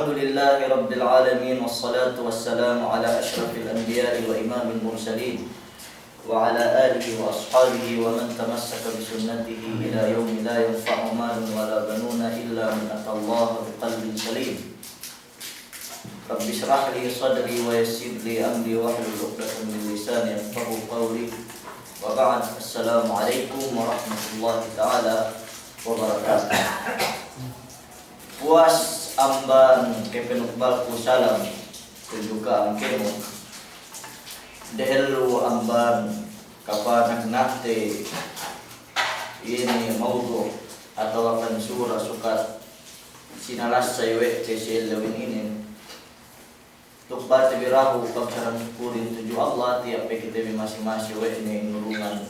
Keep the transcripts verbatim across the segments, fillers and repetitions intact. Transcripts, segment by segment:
الحمد لله رب العالمين، والصلاة والسلام على أشرف الأنبياء وإمام المرسلين، وعلى آله وأصحابه ومن تمسك بسنته إلى يوم لا ينفع مال ولا بنون إلا من أتى الله بقلب سليم. رب اشرح لي صدري ويسر لي أمري واحلل عقدة من لساني يفقهوا قولي. وبعد، السلام عليكم ورحمة الله تعالى وبركاته. Puwas amban kapanukbalku salam tudju ka'am kēmon, dehellu amban kapanagna'te ine mawdu' atawakan sura sukat sinalassay we' te si ellewin inin. Tukbalte bi dahu' pagsalang sukulin tudju Allah, tiya' pe kite bi masi-masi we' ne inurungan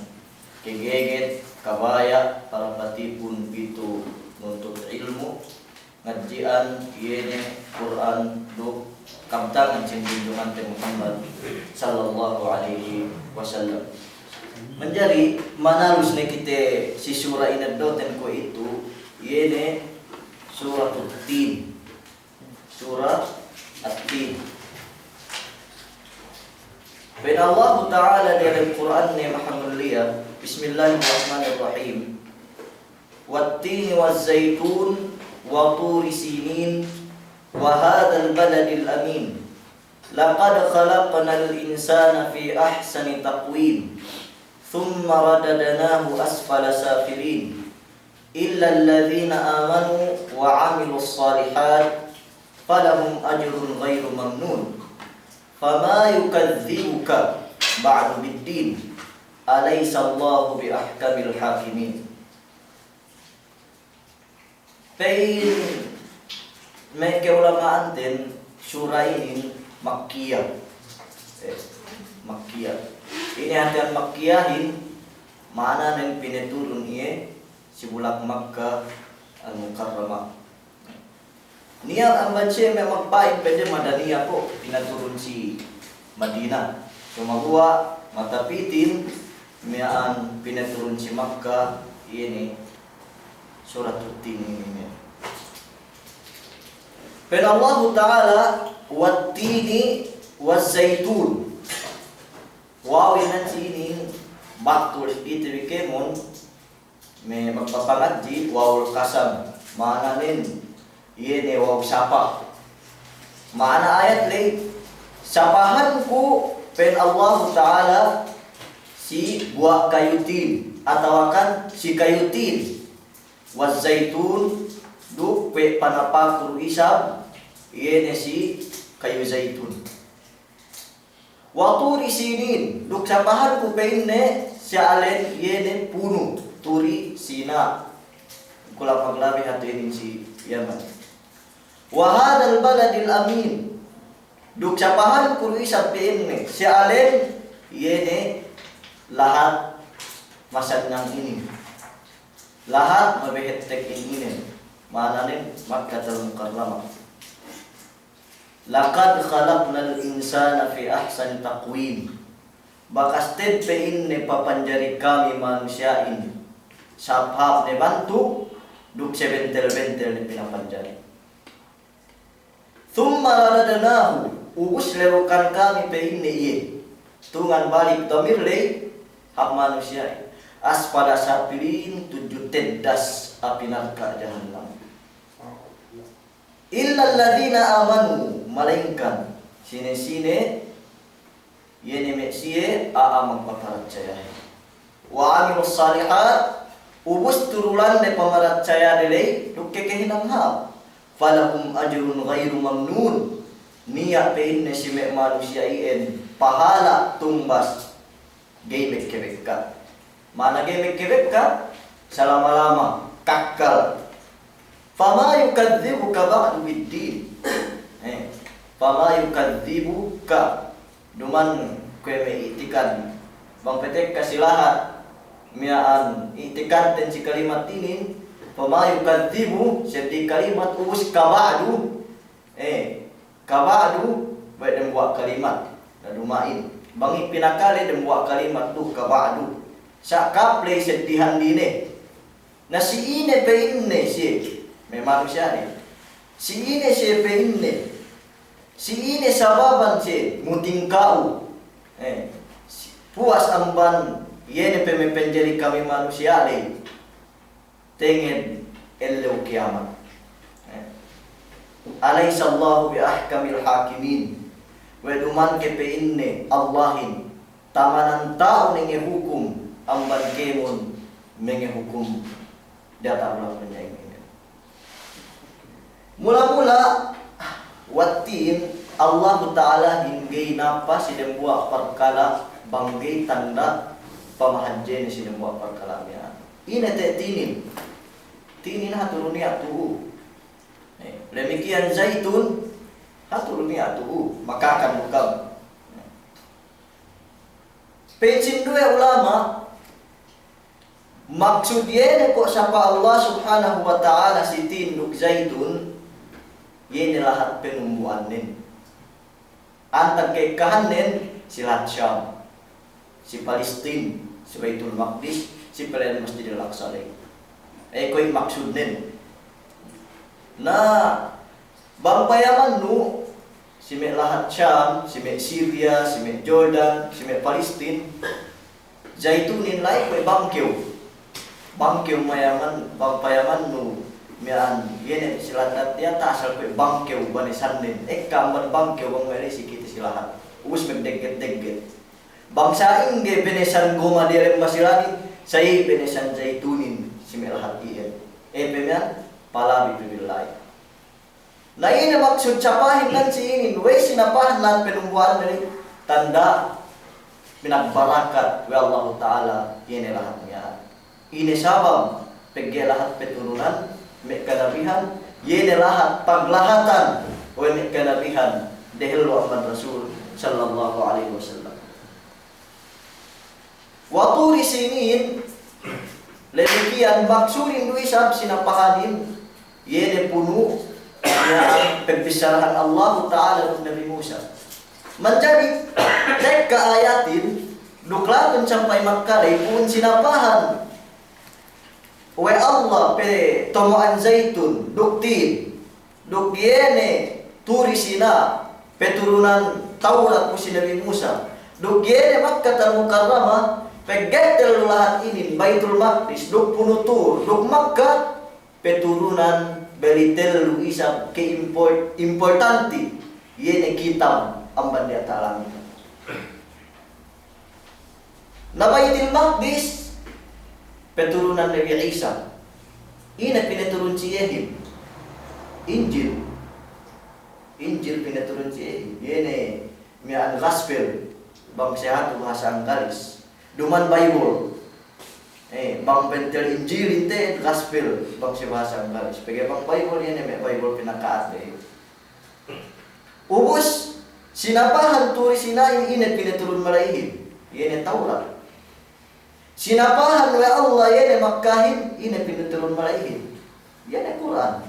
kageget, kabaya', para patipun pitu nuntut ilmu', ngadji'an, iye ne Kur'an duk kabtangan sin junjungante Muhammad sallallahu alaihi wasallam. Manjari manalus ne kite si sura ineddoten kuwe'itu, iye ne Suratut Tin. Surat At-Tin. Pa'in Allahu Ta'ala diyalem Kur'anne mahamulliya, Bismillahirrahmanirrahim. والتين والزيتون وطور سينين وهذا البلد الأمين لقد خلقنا الإنسان في أحسن تقويم ثم رددناه أسفل سافلين إلا الذين آمنوا وعملوا الصالحات فلهم أجر غير ممنون فما يكذبك بعد بالدين أليس الله بأحكم الحاكمين. Pa'in me' ka'ulama'anten, sura inin Makkiya. Eh, Makkiya. Ine hātihan Makkiyahin, ma'ananen pinaturun iye si bulak Makka Al-Mukarramah. Niya' amban siye me' magpa'in pede Madaniya ko', pinaturun si Madina. Sumaguwa' matapitin miya'an pinaturun si Makka, iye ne Suratut Tin inin. Pa'in Allahu Ta'ala, "Wat-tini waz-zaytun." Waw inin si inin, baktul si kite bi kēmon, me' magpapangadji', wawul qasam. Ma'ananen, iye ne waw sapa. Ma'ana ayat ley, sapahanku, pa'in Allahu Ta'ala, si buwa' kayu tin, atawakan si kayu tin. Waz-zaytun, duk kuwe' panapaku du isab, iye ne si kayu zaytun. Wa turi sinin, duk sapahanku pa'inne si alen iye ne punu, Turi Sina. Kulang maglabi hatu inin si Yaman. Wa hadhal baladil amin. Duk sapahanku du isab pa'inne si alen iye ne lahat masannang inin. Lahat mabehettek inin. Ma'ananen Makkatal Mukarramah. Laqad khalaqnal insana fi ahsani taqwim. Bakas te'ed pa'inne papanjari kami manusiya'in sahāp-hāp ne bantuk, duk sebentel-bentel ne pinapanjari. Thumma radadnahu, ubus lelukan kami pa'inne iye, tungan balik damir ley hap manusiya'in, asfala safilin, tudju teddas api narka' jahannam. Illal ladhina amanu, malaingkan sine-sine iye ne me' siye a'a magpaparatsaya. Wa amilus salihat, ubus turulan ne pamaratsayade ley duk kekehinang hāp. Falahum ajrun ghairu mamnun. Niya' pa'inne si me' manusiya' iyan pahala' tumbas ga'i mekebekka. Ma'ana ga'i mekebekka, salama-lama, kakkal. Fama yukadzibuka ba'du biddin. Eh, fama yukadzibuka. Duma'in kuwe' me' i'tikad. Bang petekka si lahat miya'an i'tikadten si kalimat inin, fama yukadzibu, seddi kalimat ubus ka ba'du. Eh, ka ba'du, we' dembuwa' kalimat. Na duma'in. Bang i' pinakale dembuwa' kalimat du ka ba'du. Sa' kap ley seddihan dine. Na si ine pa'inne siye, me' manusiya'in. Si ine siye pe'inne, si ine sababan siye muting ka'u, eh, si, puwas amban iye ne pe me' penjari kami manusiya' ley, tenged ellew kiyamat. Eh. Alaysa Allahu bi ahkamil hakimin. We' duma'in ke pe'inne Allahin, tamanan ta'u ne ngahukum amban kēmon mangahukum diyata' bulak dunya inin. Mula-mula, wattin Allahu Ta'alahin ga'i napa si dembuwa' parkala' bang ga'i tanda' pamahadjene si dembuwa' parkala' miya'an. Ine te' tinin? Tinin hatu du niya' tu'u. Eh, damikiyan zaytun, hatu du niya' tu'u. Makakan du kam. Pa'in sinduwe ulama', maksud iye ne ko' sapa Allah Subhanahu wa Ta'ala si tin duk zaytun, iye ne lahat panumbu'annen. Antag ka'ekkahannen si lahat Sham, si Palestine, si Baitul Maqdis, si pa'in Masjidil Aqsa ley. Eh, kuwe' maksudnen. Na, bang payamannu, si me' lahat Sham, si me' Syria, si me' Jordan, si me' Palestine, zaytunin la'i kuwe' bangkew. Bangkew mayaman, bang payamannu, miya'an, iye ne si lahat diyata' asal kuwe' bangkew banesannen. Ekka amban bangkew bang mele si kite si lahat. Ubus magdegget-degget. Bang sa'ingge banesan goma diyalem Basilanin, sa'i banesan zaytunin si me' lahat iyan. Eh, pe miya'an, palabi pe bi la'i. Na ine maksud sapahin nan si inin, we' sinapahan nan panumbu'an dali, tanda' pinagbarakat we' Allahu Ta'ala iye ne lahat miya'an. Ine sabab, pegge' lahat paturunan me' kanabihan, iye ne lahat paglahatan we' me' kanabihan dehellu amban Rasul sallallahu alaihi wasallam. Wa Turi Sinin, damikiyan maksudin du isab sinapahanin, iye ne punu' iye pagbissarahan Allahu Ta'ala duk Nabi Musa. Manjari, tekka ayatin, duk latun sampay Makka ley, pu'un sinapahan we' Allah paturunan zaytun, duk tin, duk iye ne Turi Sina, paturunan Tawrat pu si Nabi Musa, duk iye ne Makkatal Mukarramah, pegge' tellu lahat inin, Baitul Maqdis, duk punu' Tur, duk Makka, paturunan bali tellu isab ke impor-, importanti, iye ne kitab amban diyata' langit. Na Baitul Maqdis, paturunan Nabi Isa. Ine pinaturun si iyehin? Injil. Injil pinaturun si iyehin. Iye ne miya'an gospel, bang si hatu bahasa Anggalis. Duma'in Bible. Eh, bang bentel Injil inte gospel, bang si bahasa Anggalis. Pegge' bang Bible, iye ne me' Bible pinaka'at de. Ubus, sinapahan Turi Sinain, ine pinaturun mala'ihin? Iye ne Tawrat. Sinapahan we' Allah iye ne Makkahin, ine pinaturun mala'ihin? Iye ne Kur'an.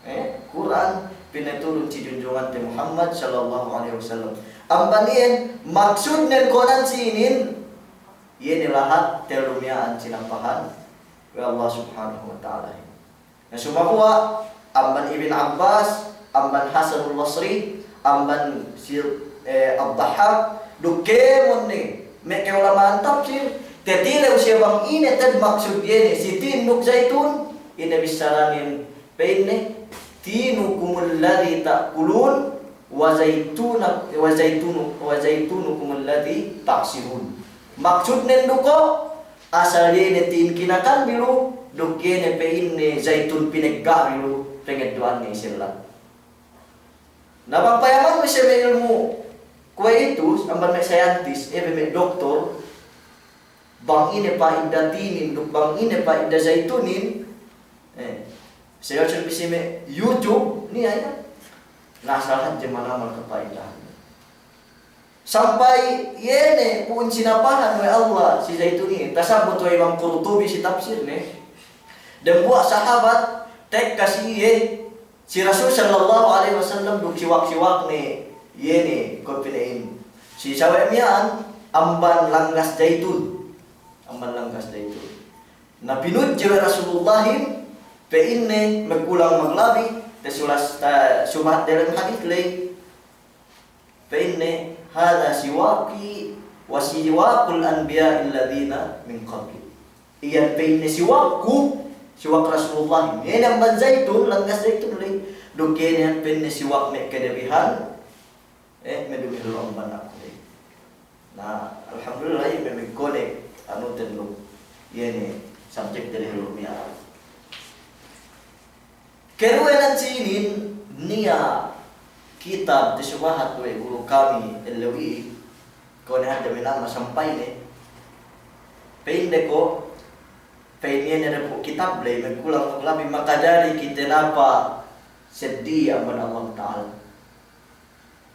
Eh, Kur'an pinaturun si junjungante Muhammad sallallahu alaihi wasallam. Amban iyan, maksudnen konan si inin, iye ne lahat tellu miya'an sinapahan we' Allah Subhanahu wa Ta'ala. Na sumaguwa' amban Ibn Abbas, amban Hasanul Basri, amban si, eh, Ad-Dahhak, duk kēmon ne me' ka'ulama'an tafsir, tatilew siye bang ine te'ed maksud iye ne si tin duk zaytun, ine bissaranen, pa'inne, tinukumul ladhi ta'kulun, wa zaytuna-, wa zaytunu-, wa zaytunukumul ladhi ta'sirun. Maksudnen du ko', asal iye ne tin kinakan bi lu, duk iye ne pa'inne zaytun pinegga' bi lu, pangeddo'anne isab la'i. Na bang payamannu si me' ilmu' kuwe'itu, amban me' scientist, eh, me' doktor, bang ine pa'ida tinin, duk bang ine pa'ida zaytunin, eh, search bi si me' YouTube, niya' iye. Na asal hadja manamal kapa'idahan. Sampay iye ne pu'un sinapahan we' Allah si zaytun inin. Tasabbut we' Imam Qurtubi si tafsirne. Dembuwa' sahabat tekka si iye, si Rasul sallallahu alaihi wasallam duk siwak-siwakne iye ne kuwe' pina'in. Si sawe' miya'an amban langgas zaytun. Amban langgas zaytun. Na pinudji we' Rasulullahin, pa'inne magkulang maglabi, sulas ta-, subahat delem hadis ley. Pa'inne, "Hadha siwaki wa siwakul anbiya'il ladhina min qabli." Iyan pa'inne siwakku, siwak Rasulullah. Iye ne amban zaitun, langgas zaitun ley. Duk iye ne pa'inne siwak me' kanabihan, eh, me' dumihil amban aku ley. Na, alhamdulillah, iye me' me' connect, anu, tentu. Iye ne subject delem hellu miya'an. Keruwenan si inin niya' kitab tasubahat we' guru kami ellew i, kuwe' ne hadja me' nama sampayne. Pa'inde ko', pa'in iye ne dapu' kitab ley, magkulang maglabi makajari kite napa seddi amban Allah Ta'ala.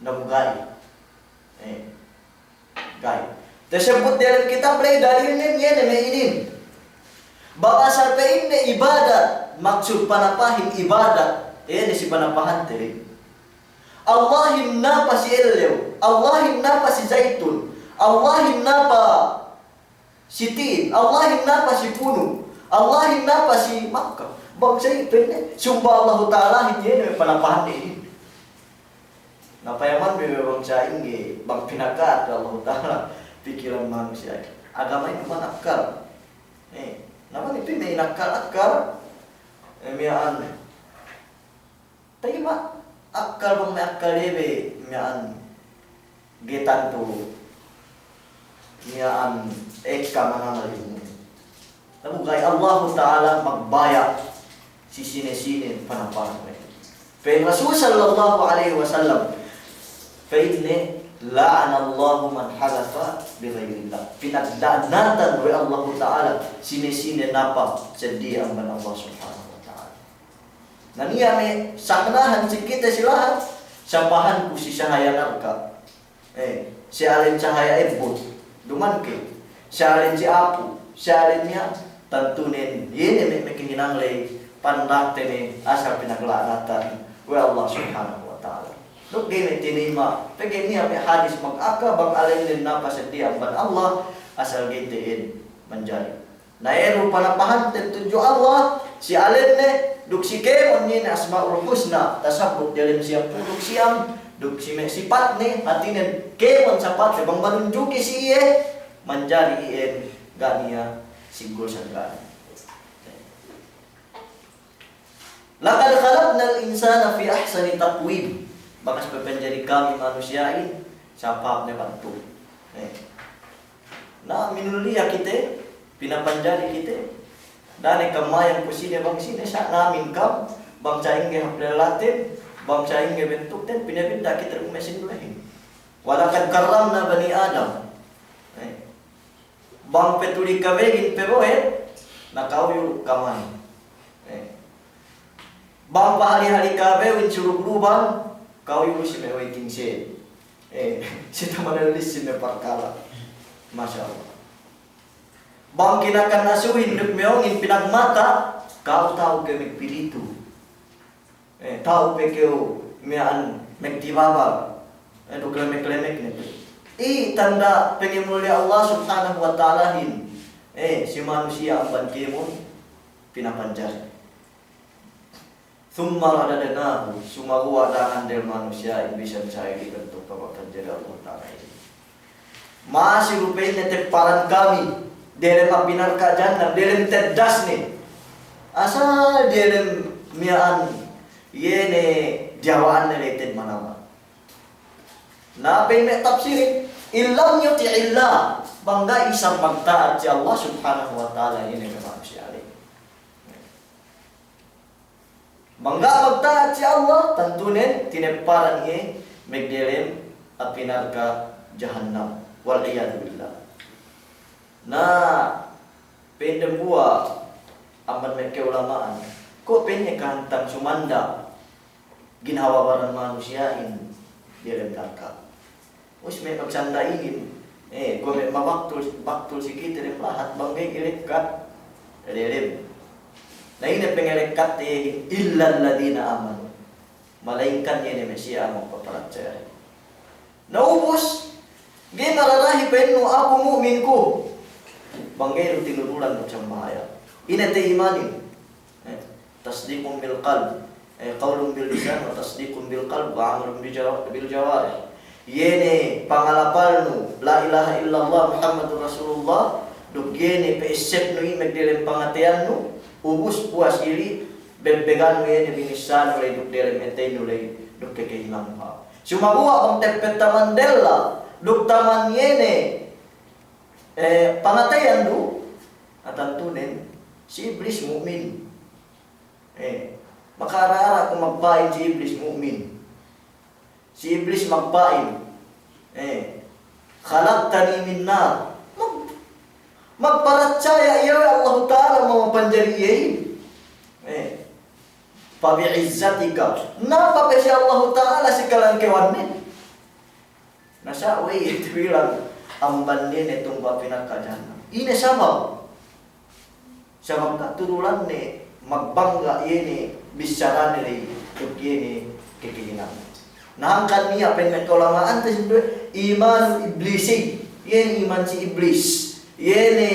Na bu ga'i. Eh. Ga'i. Tasebbut diyalem kitab ley dalilnen iye ne me' inin. Bahwasa pa'inne ibadat, maksud panapahin ibadat, iye ne si panapahante ley. Allahin napa si ellew, Allahin napa si zaitun, Allahin napa si tin, Allahin napa si punu, Allahin napa si Makkah. Bang sa iye pa'inne, sumba Allahu Ta'alahin iye ne me' panapahante inin. Na payaman bi we' bangsa ingge, bang pinakaat we' Allahu Ta'ala pikilan manusiya'. Agama inin man akkal. Eh, na bang ipin me' inakkal-akkal. Eh, miya'an. Ta'i ma' akkal bang me' akkal iye be, miya'an. Ga'i tantu. Miya'an ekka mangamal ilmu'. Na bu ga'i Allahu Ta'ala magbaya' si sine-sine panapahan we'. Pa'in Rasul sallallahu alaihi wasallam, pa'inne, "La'anallahu man halafa bi ghairillah." Pinagla'natan we' Allahu Ta'ala sine-sine napa seddi amban Allah Subhanahu wa Ta'ala. Na niya' me' sangnahan si kite si lahat, sapahanku si sahaya narka'. Eh, si alen sahaya ebbut, duma'in ke. Si alen si apu, si alen niya', tantunen, iye ne me', me' kahinang ley, pandakte ne, asal pinagla'natan we' Allah Subhanahu wa Ta'ala. Duk ga'i me' tinima', pegge' niya' me' hadis magaka bang alennen napa seddi amban Allah, asal ga'i te'ed manjari. Na iye du panapahanten tudju Allah, si alenne, duk si kēmon iye ne Asma'ul Husna, tasabbut diyalem siyampū' duk siyam, duk si me' sipatne, hātinen kēmon sapatne, bang manunjuki si iye, manjari iyan ga' niya' siggul sangka'an. Laqad khalaqnal insana fi ahsani taqwim. Bakas papanjari kami manusiya'in, sapahāp ne bantuk. Eh. Na, minulliya kite, pinapanjari kite. Da'a ne kam mayam ku sine bang sine, sa' namin kam, bang sa'ingge hāp lellaten, bang sa'ingge bentukten, pinabidda' kite duk me' sinduwehin. Walaqad karramna bani Adam. Eh. Bang pe tuli kawegin pe bohe', na ka'u iyu' kamahin. Eh. Bang pahali-hali kawewin suruk lubang, ka'u iyu' si me' waiting shed. Eh, si taman ellis si me' parkala'. Masya Allah. Bang kinakan asuhin duk meyongin pinagmata, ka'u ta'u ke me' pilitu. Eh, ta'u pe kew miya'an magtibabal. Eh, duk lemek-lemek ne pe. I tanda' pangemulliya Allah Subhanahu wa Ta'alahin. Eh, si manusiya' amban kēmon pinapanjari. Thumma radadnahu, sumaguwa' da'an del manusiya'in bisan sa'ili bentuk pamapanjari Allah Ta'ala inin. Masi du pa'inne tepparan kami, delem api narka' jahannam, delem teddasne. Asal delem miya'an, iye ne diyawa'anne ley te'ed manamal. Na pa'in me' tafsirin, in lam yuti'illah, bang ga'i isab magta'at si Allah Subhanahu wa Ta'ala, iye ne me' manusiya' ley. Bang ga' magta'at si Allah, tantunen tinepparan iye magdelem api narka' jahannam. Wal iyadhu billah. Na, pa'in dembuwa' amban me' ka'ulama'an, ko' pa'inne kahantang sumanda' ginhawa baran manusiya'in delem narka'. Us me' magsanda' inin, eh, kuwe' me' mabaktul, baktul si kite dem lahat bang ga'i ilekkat delem. Na ine pangelekkatte iyehin, illal ladhina amanu. Malayingkan iye ne me' siye a'a magpaparatsaya. Na ubus, ga'i mararahi pa'innu aku mu'min ku. Bang ga'i du tinudulan magsambahayang. Ine te imanin? Eh, tasdiqun bil qalb. Eh, qawlun bil lisan wa tasdiqun bil qalb wa amalun bil jawa-, bil jawarih. Iye ne pangalapalnu, la ilaha illallah Muhammadur Rasulullah, duk iye ne pa'essebnu i' magdelem pangateyannu, ubus puwas ili, bebbegannu iye ne binissanu ley duk delem ateynu ley duk kekehinangnu. Sumaguwa' bang teppet taman della, duk taman iye ne, eh, pangateyan du, atantunen, si Iblis mu'min. Eh, maka ara-ara ku magpa'in si Iblis mu'min. Si Iblis magpa'in, eh, "Khalaqtani min nar." Mag-, magparatsaya iye we' Allahu Ta'ala mamapanjari iye. Eh, "Fa bi'izzatika." Napa pe si Allahu Ta'ala si kalangkewanne. Na sa' we' iye tibilang amban iye ne tumba pinaka jahannam. Ine sabab? Sabab katurulanne magbangga' iye ne bissarane ley duk iye ne kekehinang. Na hangkan niya' pa'in me' kaulama'ante sinduwe, iman iblisi, iye ne iman si Iblis, iye ne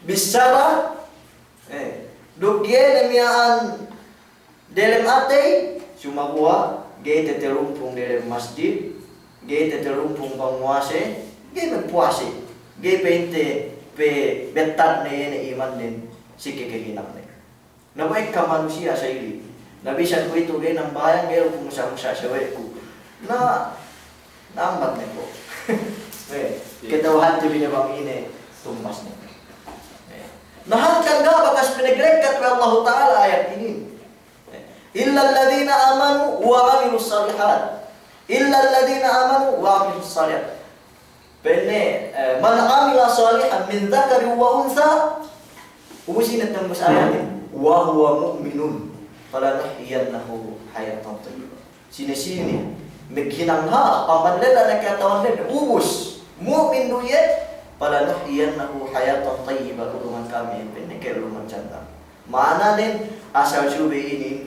bissara, eh, duk iye ne miya'an delem atey, sumaguwa' ga'i tetelumpung delem masjid, ga'i tetelumpung bang muwase, ga'i magpuwase, ga'i pa'inte pe bettadne iye ne imannen si kekehinangne. Na bu ekka manusiya' sa ili'. Na bisan kuwe'itu ga'i nambahayang, ga'i ku musa-musa sawe'ku. Na, nambat ne ko'. Eh, kata'uhante bi ne bang ine tumbasne. Eh. Na hangkan ga' bakas pinaglekkat we' Allahu Ta'ala ayat inin. Illa alladhina amanu wa amilus salihat. Illa alladhina amanu wa amilus salihat. Pa'inne, eh, "Man amila salihan min dhakarin wa untha," ubus ine tumbas ayatin, "wa huwa mu'minun, falanuhyiyannahu hayatan tayyibah." Sine-sine maghinang hāp amban lella ne kata'uhanne, ubus mu'min du iye, "falanuhyiyannahu hayatan tayyibah," kulungan kami, pa'inne, ka'ellum jannah. Ma'ananen, asal subey inin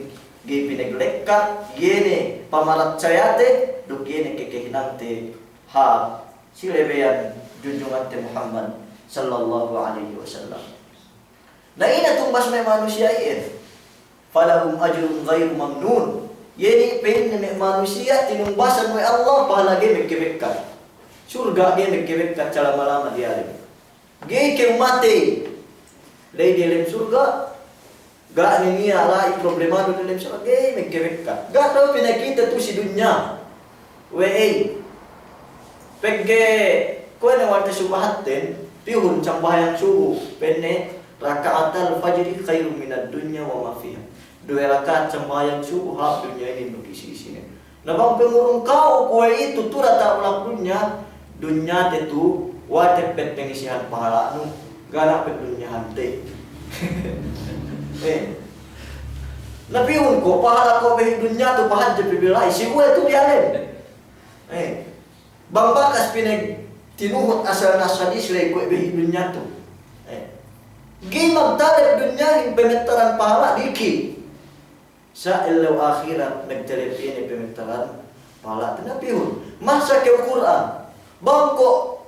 ga'i pinaglekkat iye ne pamaratsayate duk iye ne kekehinangte hāp si lebeyan junjungante Muhammad sallallahu alaihi wasallam. Na ine tumbas me' manusiya' iyan? "Falahum ajrun ghairu mamnun." Iye ne pa'inne me' manusiya' tinumbasan we' Allah pahala ga'i magkabekkat. Surga' ga'i magkabekkat salama-lama diyalem. Ga'i kew matey ley diyalem surga'. Ga' ne niya' la'i problemadu diyalem surga', ga'i magkabekkat. Ga' du pinakite tu si dunya we' ey. Pegge' kuwe' ne wal kasubahatten, pihun sambahayang subu, pa'inne, "Raka'atal fajri khairun minad dunya wa ma fiha." Duwe raka'at sambahayang subu, hāp dunya inin duk isi-isinen. Na bang pangurung ka'u kuwe'itu tu diyata' bulak dunya, dunyate tu, we' teppet pangisihan pahala'nu, ga' ne pe dunyahante. Eh. Na pihun ko', pahala ko' behi dunya tu, pahadje pe bi la'i, si kuwe'itu diyalem. Eh. Bang bakas pinag-, tinuhut asal nas hadis ley kuwe' behi dunya tu. Eh. Ga'i magtalep dunyahin pamettaran pahala diki'. Sa' ellew ahirat magtalep ine pamettaran pahala. Na pihun. Masa kew Kur'an. Bang ko'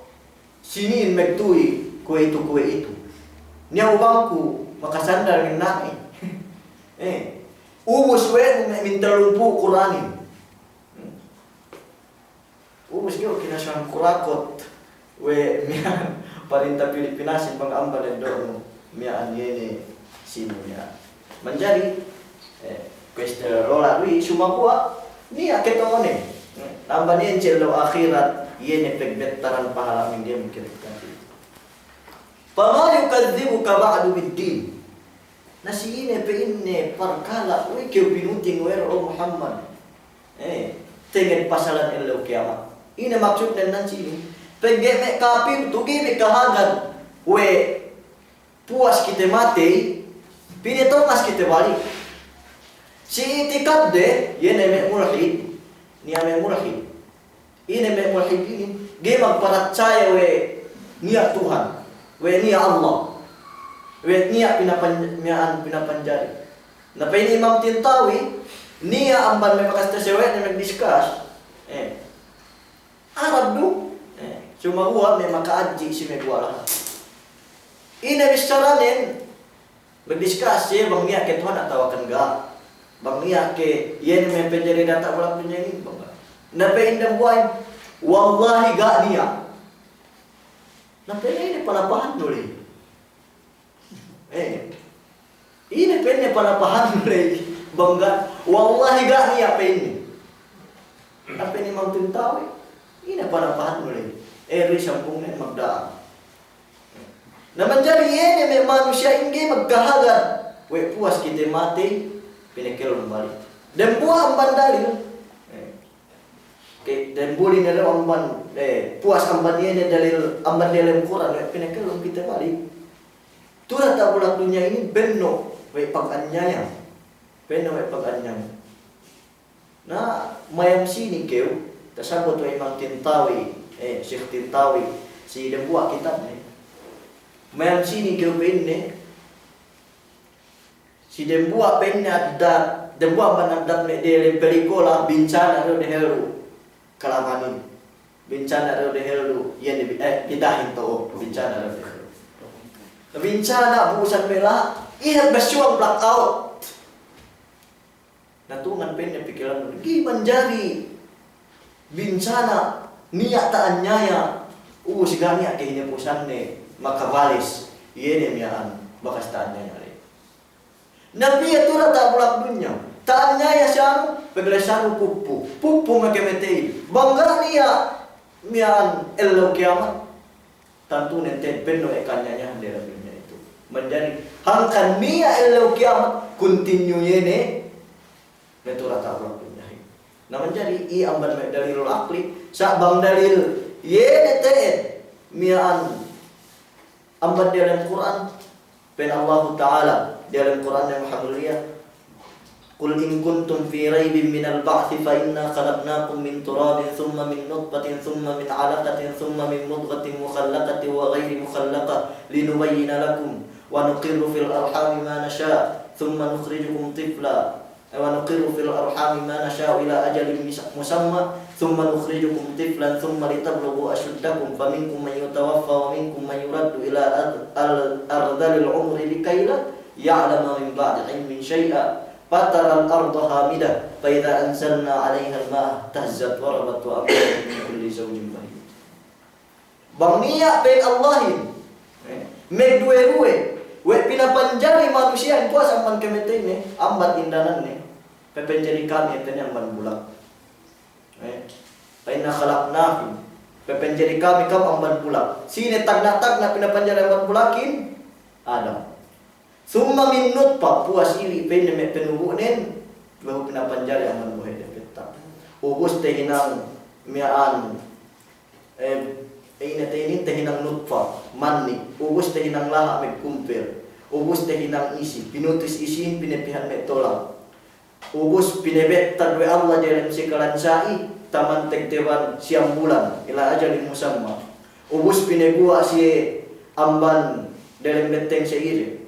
sinin magtuwi kuwe'itu, kuwe'itu. Niya' ubangku makasandal mina'in. Eh. Ubus we' me' mintellumpū' Kur'anin. Hmm. Ubus kew kinasuhan kurakot we' miya'an parinta Pilipinasin bang amban eddo'nu miya'an iye ne sinu miya'an. Manjari, eh, kuweste lola' duwi sumaguwa' niya' kata'uhante. Amban iyan si ellew ahirat, iye ne pagbettaran pahala' mingge mingge. Fama yukadhdhibuka ba'du biddin. Na si ine pa'inne parkala' we' kew pinuting we' du, o Muhammad. Eh, tenged pasalan ellew kiyamat. Ine maksudnen nan sinin? Pegge' me' kapil tu ga'i bi kahagad we' puwas kite matey, pinatongas kite balik. Si itikadde, iye ne me' mulhid, niya' me' mulhid. Ine me' mulhid inin, ga'i magparatsaya we' niya' Tuhan, we' niya' Allah, we' niya' pinapan-, miya'an pinapanjari. Na pa'in Imam Tintawi, niya' amban me' bakas tasewe'ne magdiskas, eh, Arab du, eh, sumaguwa' me' maka'adji' si me' guwa' lahat. Ine bissaranen, magdiskas siye bang niya' kata'uhan atawa kan ga'. Bang niya' ke, iye ne me' panjari diyata' bulak dunya inin, bang ga'. Na pa'in dambuwa'in, wallahi ga' niya'. Na pa'in ine panapahannu ley? Eh, ine pa'inne panapahannu ley, bang ga', wallahi ga' niya' pa'inne. Na pa'in Imam Tantawi, ine panapahannu ley? Eh, ri sampungnen magda'an. Na manjari iye ne me' manusiya'in ga'i magkahagad, we' puwas kite matey, pinakellum balik. Dambuwa' amban dalil. Eh. Ke, dambuwa' ne lew amban, eh, puwas amban iye ne dalil, amban dalil Kur'an, eh, pinakellum kite balik. Tu'u diyata' bulak dunya inin penno' we' paganyaya. Penno' we' paganyaya. Na, mayam sini kew, tasabut we' Imam Tantawi, eh, Sheikh Tantawi, si dambuwa' kitabne. Mayam sini kew pa'inne, si dambuwa' pa'inne addat, dambuwa' amban addat me' delem pelikola, binsana' du dehellu kalamanin. Binsana' du dehellu, iye ne bi-, eh, bidahin to'o, binsana' du dehellu. Binsana' bu'usan me' lahat, iye basuwang blackout. Na tungan pa'inne pikilannu, ga'i manjari binsana' niya' ta'anyaya, ubus ga' niya' kahinapusanne makabales, iye ne miya'an bakas ta'anyaya ley. Na piye tu'u diyata' bulak dunya, ta'anyaya si anu, pegge' si anu puppu, puppu makamatey, bang ga' niya' miya'an ellew kiyamat. Tantu ne te'ed penno' we' ka'anyayahan delem dunya itu. Manjari hangkan niya' ellew kiyamat, continue iye ne, me' tu'u diyata' bulak dunya. Na manjari iye amban me' dalilul aqli, sa' bang dalil iye ne te'ed miya'an amban delem Kur'an, pa'in Allahu Ta'ala, delem Kur'an ne mahamuliya, قل إن كنتم في ريب من البعث فإنا خلقناكم من تراب ثم من نطفة ثم من علقة ثم من مضغة مخلقة وغير مخلقة لنبين لكم ونقر في الأرحام ما نشاء ثم نخرجكم طفلا ونقر في الأرحام ما نشاء إلى أجل مس-، مسمى ثم نخرجكم طفلا ثم لتبلغوا أشدكم فمنكم من يتوفى ومنكم من يرد إلى أذ-، ال-، أرذل العمر لكي لا يعلم من بعد علم شيئا فترى الأرض هامدة فإذا أنزلنا عليها الماء اهتزت وربت وأنبتت من كل زوج بهيج. Bang niya' pa'in Allahin, eh, magduwe-duwe we' pinapanjari manusiya'in puwas amban kamateyne, ambat indananne, papanjari kami pa'inne amban bulak. Eh, فإنا خلقناكم, papanjari kami kam amban bulak. Sine tagna'-tagna' pinapanjari amban bulakin? Adam. ثم من نطفة, puwas ili' pa'inne me' panuhu'nen, behu pinapanjari amban bohe' depetta'. Ubus tahinang miya'an, eh, ine te inin, tahinang nutfa, mani. Ubus tahinang laha' magkumpel. Ubus tahinang isi, pinutus isihin, pinapihan me' tolang. Ubus pinabettad we' Allah diyalem si kalan sa'i, taman tegteban siyam bulan, إلى أجل مسمى. Ubus pinaguwa' siye amban diyalem betteng sa'ide.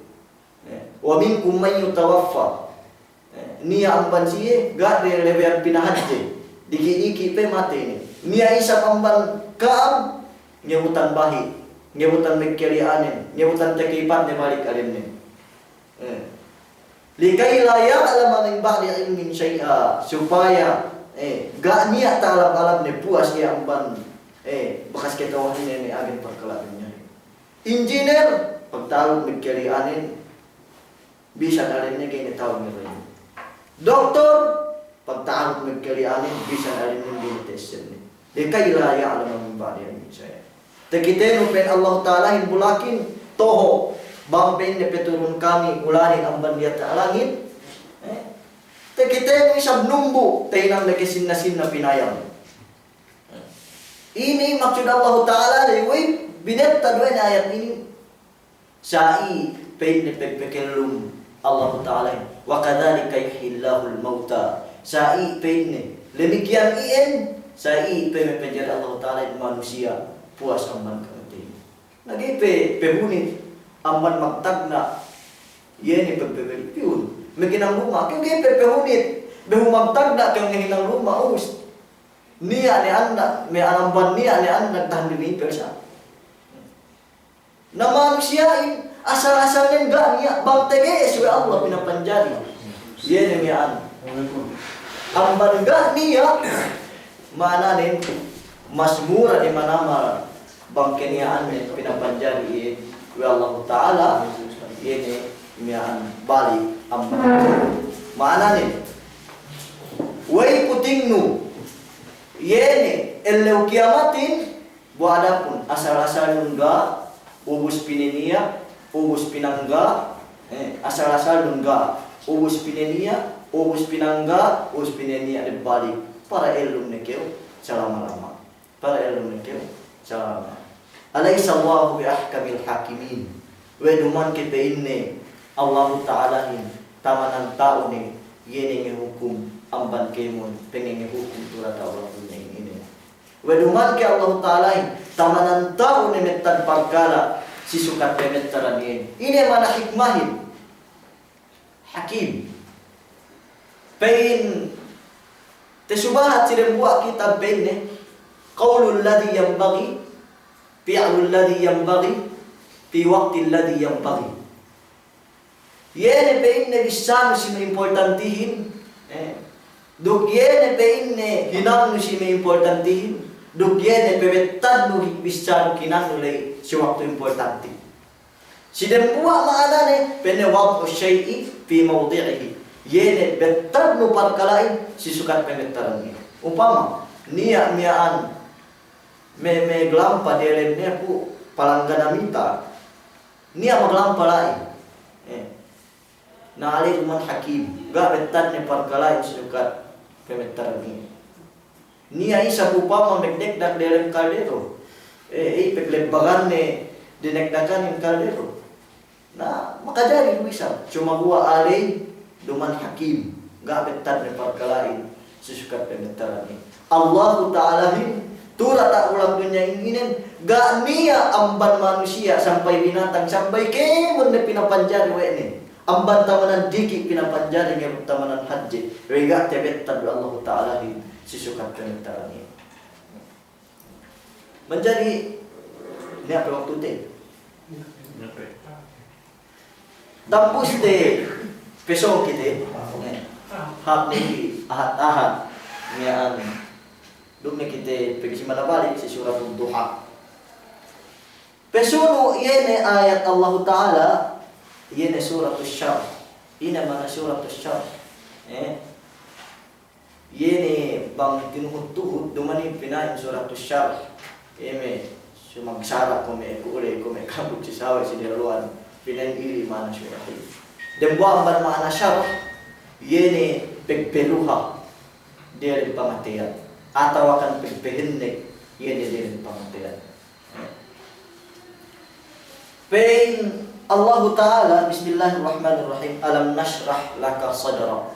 Eh, ومنكم من يتوفى. Eh, niya' amban siye, ga' de lebeyan pinahadje. Diki'-diki' pe matey ne. Niya' isab amban ka'am, ngebutan bahi', ngebutan magkali'anen, ngebutan takipatne balik alemnen. Eh. لكي لا يعلم من بعد علم شيئا. Supaya, eh, ga' niya' ta'alab-alabne puwas iye amban, eh, bakas kata'uhanne ne agen parkala' dunyahin. Engineer, pagta'u magkali'anen, bisan alemne ga'i ne ta'u ngarayu. Doktor, pagta'u magkali'anen, bisan alemne ga'i ne ta'esebne. لكي لا يعلم من بعد علم شيئا. Takitenu pa'in Allahu Ta'alahin bulakin, toho, bang pa'inne paturun kami ulanin amban diyata' langit. Eh? Takitenu isab numbu', tahinang ne ke sinna-sinna pinayam. Inin maksud Allahu Ta'ala, ley we' binettad we' ne ayat inin. Sa'i pa'inne pagpakellum Allahu Ta'alahin, وكذلك يحيي الله الموتى. Sa'i pa'inne, damikkiyan iyan, sa'i pe mapanjari Allahu Ta'alahin manusiya' puwas amban kamateyne. Na ga'i pe pahunit amban magtagna', iye ne pagpabali' piyun. Maghinang luma', kew ga'i pe pahunit, behu magtagna' kew ngahinang luma', ubus niya' ne andak, me' amban niya' ne andak tahan dumipel sa. Na manusiya'in, asal-asalnen ga' niya', bang tage'es we' Allah pinapanjari. Iye ne miya'an. Amban ga' niya', ma'ananen mas mura ne manamal bang keniya'annen pinapanjari iye we' Allahu Ta'ala, iye ne miya'an balik amban. Ma'ananen, we'ey putingnu, iye ne ellew kiyamatin, bu adapun asal-asalnun ga', ubus pineniya', ubus pinangga', eh, asal-asalnun ga', ubus pineniya', ubus pinangga', ubus pineniya' ne balik. Para ellum ne kew salama-lama. Para ellum ne kew salama. Alaysa Allahu bi ahkamil hakimin. We' duma'in ke pa'inne Allahu Ta'alahin tamanan ta'u ne iye ne ngahukum amban kēmon, pa'inne ngahukum tu diyata' dunya inin. We' duma'in ke Allahu Ta'alahin tamanan ta'u ne mettad parkala' si sukat pamettaran iye. Ine ma'ana hikmahin? Hakim. Pa'in tasubahat si dembuwa' kitab pa'inne, qawlul ladhi yanbaghi, fi'lul ladhi yanbaghi, fi waqtil ladhi yanbaghi. Iye ne pa'inne bissānu si me' importantihin, eh, duk iye ne pa'inne hinangnu si me' importantihin, duk iye ne pamettadnu bissānu hinangnu ley si waktu importanti. Si dembuwa' ma'anane, pa'inne wad'u shay'i fi mawdi'ihi. Iye ne bettadnu parkala'in si sukat pamettaran iye. Upama, niya' miya'an me', me' glampa diyalem ne ku palangga namita. Niya' maglampa la'i. Eh. Na ale' duma'in hakim. Ga' bettadne parkala'in si sukat pamettaran iye. Niya' isab upama magdekdak diyalem kaldero. Eh, eh, paglebbaganne dinekdakanin kaldero. Na, makajari du isab. Sumaguwa' ale' duma'in hakim. Ga' bettadne parkala'in si sukat pamettaran iye. Allahu Ta'alahin, tu diyata' bulak dunya inin, ga' niya' amban manusiya' sampay binatang, sampay kēmon ne pinapanjari we' ne. Amban tamanan diki' pinapanjari nge' tamanan hadje. We' ga' tabettad we' Allahu Ta'alahin si sukat pamettaran iye. Manjari, niya' pe waktute. Tapus te, pasōng kite. Hāp ne ahat-ahat. Miya'an. Duk ne kite pegge' simana balik si Suratud Duha. Pasunu' iye ne ayat Allahu Ta'ala, iye ne Suratus Sharh. Ine ma'ana Suratus Sharh? Eh? Iye ne bang tinuhut-tuhut, duma'in pina'in Suratus Sharh. Iye me' sumagsara' kuwe' me' kule', kuwe' me' kambuk si sawe' si dehelluwan, pina'in ili' ma'ana sharh. Dembuwa' amban ma'ana sharh, iye ne pagpaluha diyalem pangateyan. Atawakan pagpahennek, iye ne diyalem pangateyan. Pa'in Allahu Ta'ala, bismillahirrahmanirrahim, "Alam nashrah laka sadrak,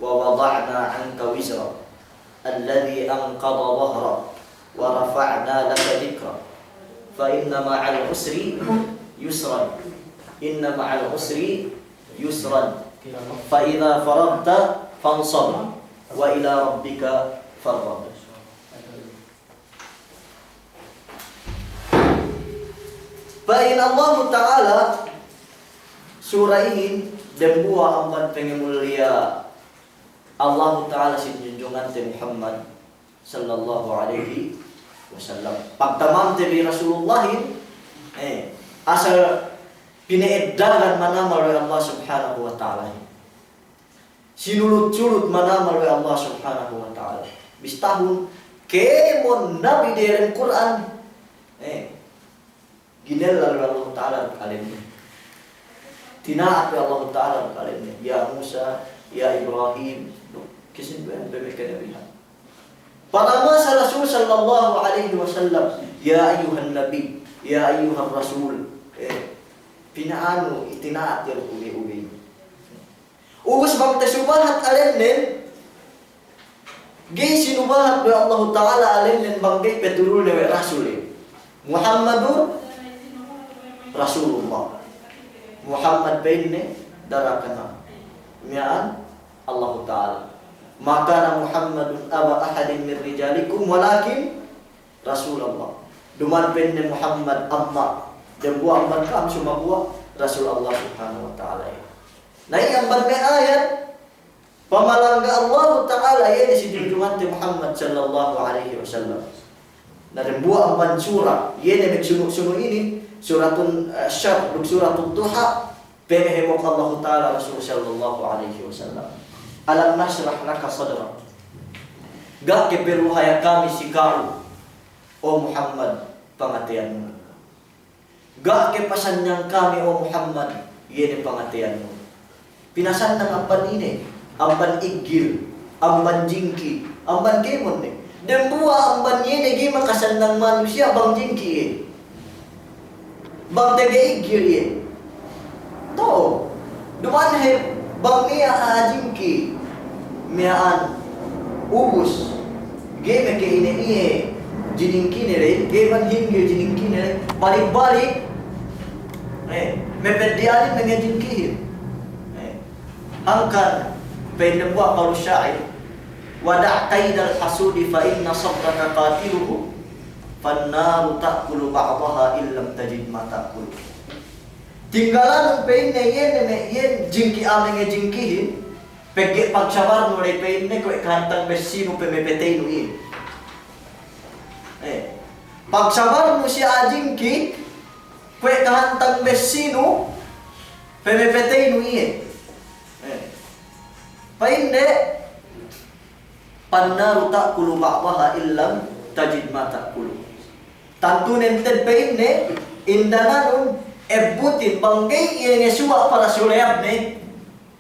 wa wada'na anka wizrak, alladhi anqadha dhahrak, wa rafa'na laka dhikrak, fa inna ma'al usri yusran, inna ma'al usri yusran, fa idha faraghta fansab, wa ila rabbika farghab." Pa'in Allahu Ta'ala, sura inin dembuwa' amban pangamulliya Allahu Ta'ala si junjungante Muhammad sallallahu alaihi wasallam. Pagtamamte bi Rasulullahin, eh, asal pina'eddagan manamal we' Allah Subhanahu wa Ta'alahin. Sinulut-sulut manamal we' Allah Subhanahu wa Ta'ala. Bistahun kēmon nabi diyalem Kur'an, eh, ginellal we' Allahu Ta'ala duk alemne. Tina'at we' Allahu Ta'ala duk alemne. Ya Musa, ya Ibrahim, duk kisin we' me' kanabihan. Paramasa Rasul sallallahu alaihi wasallam, ya ayyuhan nabi, ya ayyuhar rasul. Eh, pina'anu, itina'at iye duk ube-ube. Ubus bang tasubahat alemnen, ga'i sinubahat we' Allahu Ta'ala alemnen bang ga'i paturulne we' Rasul iye. Muhammadur Rasulullah. Muhammad pa'inne darakan miya'an Allahu Ta'ala. Ma kana Muhammadun aba ahadin min rijalikum walakin Rasulullah. Duma'in pa'inne Muhammad amma', dembuwa' amban ka'am, sumaguwa' Rasul Allah Subhanahu wa Ta'ala iye. Na iye amban me' ayat, Pamalangga Allahu Ta'ala iye ne si junjungante Muhammad sallallahu alaihi wasallam. Na dembuwa' amban sura, iye ne magsunu'-sunu' inin, Suratun, eh, Syarh, duk Suratun Duha, pemahemok Allahu Ta'ala Rasul sallallahu alaihi wasallam. Alam nashrah laka sadrak. Ga' ke peluhaya kami si ka'u, o Muhammad, pangateyannu. Ga' ke pasanyang kami, o Muhammad, iye ne pangateyannu. Pinasanyang amban ine, amban iggil, amban jingki, amban kēmon ne. Dembuwa' amban iye ne ga'i makasanyang manusiya' bang jingki iye. Bang tege iggil iye. To'o, duma'in hep bang niya' a'a jingki miya'an ubus. Ga'i meke ine iye jiningkine ley, ga'i man hinggil jiningkine ley. Balik-balik. Eh, mepeddi' alin menge jingkihin. Eh, hangkan pa'in dembuwa' qalu sya'ir. Wada' kaidal hasudi fa inna sabraka qatiluhu, fannaru ta'kulu ba'daha illam tajid ma ta'kulu. Tinggalanun pa'inne iye ne me' iye jingki a'a menge jingkihin, pegge' pagsabarnu ley pa'inne kuwe' kahantang bessinu pe mepeteynu iye. Eh, pagsabarnu si a'a jingki, kuwe' kahantang bessinu pe mepeteynu iye. Eh, pa'inde, Fannaru ta'kulu ba'daha illam tajid ma ta'kulu. Tantunen te'ed pa'inne, indanganun ebbutin bang ga'i iye ne suwa' para suleyabne,